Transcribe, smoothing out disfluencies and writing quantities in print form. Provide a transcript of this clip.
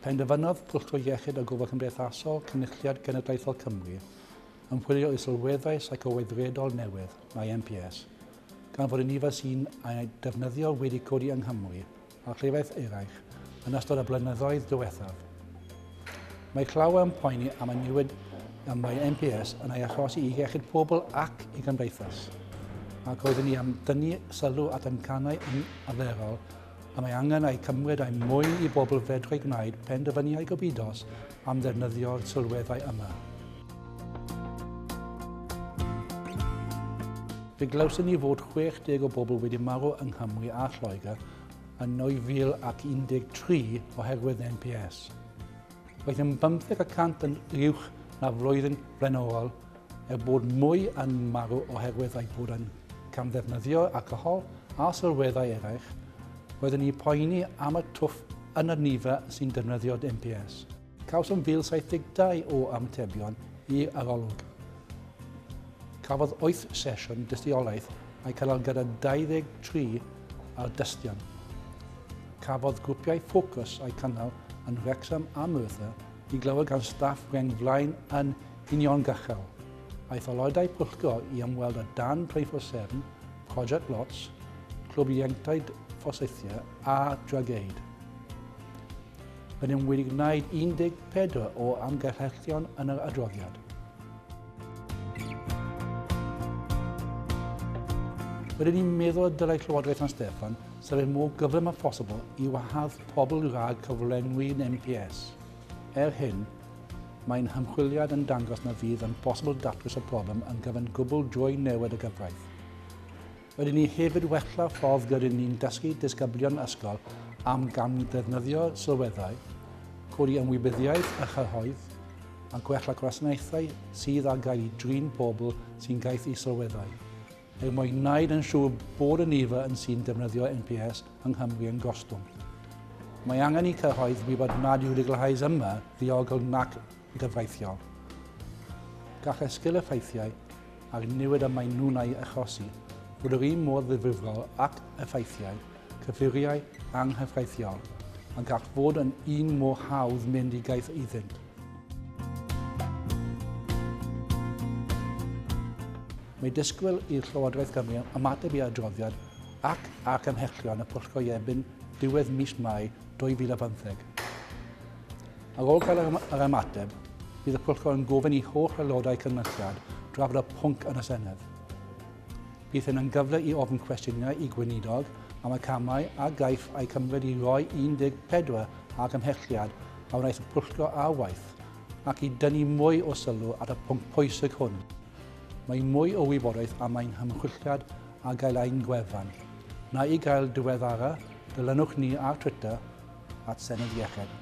Penderfynodd Pwyllgor Iechyd a Gofal Cymdeithasol Cynulliad Cenedlaethol Cymru ymchwilio i sylweddau seicoweithredol newydd, neu NPS, gan fod y nifer sy'n ei defnyddio wedi codi yng Nghymru a llefydd eraill yn ystod y blynyddoedd diwethaf. Mae llawer yn poeni am y niwed y mae NPS yn ei achosi i iechyd pobl ac i gymdeithas, ac roeddwn i am dynnu sylw at amcanau arferol y mae angen eu cymryd er mwyn i bobl fedru gwneud penderfyniadau gwybodus am ddefnyddio'r sylweddau yma. Fe glywson ni fod 60 o bobl wedi marw yng Nghymru a Lloegr yn 2013 oherwydd NPS. Roedd yn 15% yn uwch na flwyddyn flaenorol er bod mwy yn marw oherwydd eu bod yn camddefnyddio alcohol a sylweddau eraill, roeddwn ni poeni am y twf yn y nifer sy'n defnyddio NPS. Cawsom 1,072 o ymatebion i arolwg. Cafodd 8 sesiwn dystiolaeth a'i cynnal gyda 23 ar dystion. Cafodd grwpiau ffocws eu cynnal yn Wrexham a Merthyr i glywed gan staff rheng flaen yn uniongyrchol. Aeth aelodau pwyllgor i ymweld â Dan 24/7, Project Lots, Clwb Ieuenctid Forsythia a Drug Aid. Rydym wedi gwneud 14 o argymhellion yn yr adroddiad. Rydyn ni'n meddwl y dylai Llywodraeth San Steffan symud mor gyflym â phosibl i wahardd pobl rhag cyflenwi'n NPS. Er hyn, mae'n hymchwiliad yn dangos na fydd yn bosibl datrys y broblem yn gyfan gwbl drwy newid y gyfraith. Rydyn ni hefyd wella ffordd rydyn ni'n dysgu disgyblion ysgol am gamddefnyddio sylweddau, codi ymwybyddiaeth y cyhoedd, a gwella gwasanaethau sydd ar gael i drin pobl sy'n gaeth i sylweddau, er mwyn gwneud yn siŵr bod y nifer yn sy'n defnyddio NPS yng Nghymru yn gostwng. Mae angen i cyhoedd wybod nad yw legalise yma ddiogel nac gyfreithiol. Gall y sgil-effeithiau a'r niwed y maen nhw'n ei achosi fod yr un mor ddifrifol ac effeithiau cyffuriau anghyfreithiol, a gall fod yn un mor hawdd mynd i gaeth iddynt. Mae disgwyl i'r Llywodraeth Gymru ymateb i adroddiad ac argymhellion y pwyllgor erbyn diwedd mis Mai 2015. Ar ôl cael yr ymateb, bydd y pwyllgor yn gofyn i holl aelodau cynulliad drafod y pwnc yn y Senedd. Bydd hyn yn gyfle i ofyn cwestiynau i Gweinidog am y camau a gaiff eu cymryd i roi 14 argymhelliad a wnaeth y pwyllgor ar waith ac i dynnu mwy o sylw at y pwnc pwysig hwn. Mae mwy o wybodaeth am ein hymchwiliad ar gael ein gwefan. Na i gael diweddara, dilynwch ni ar Twitter @SeneddIechyd.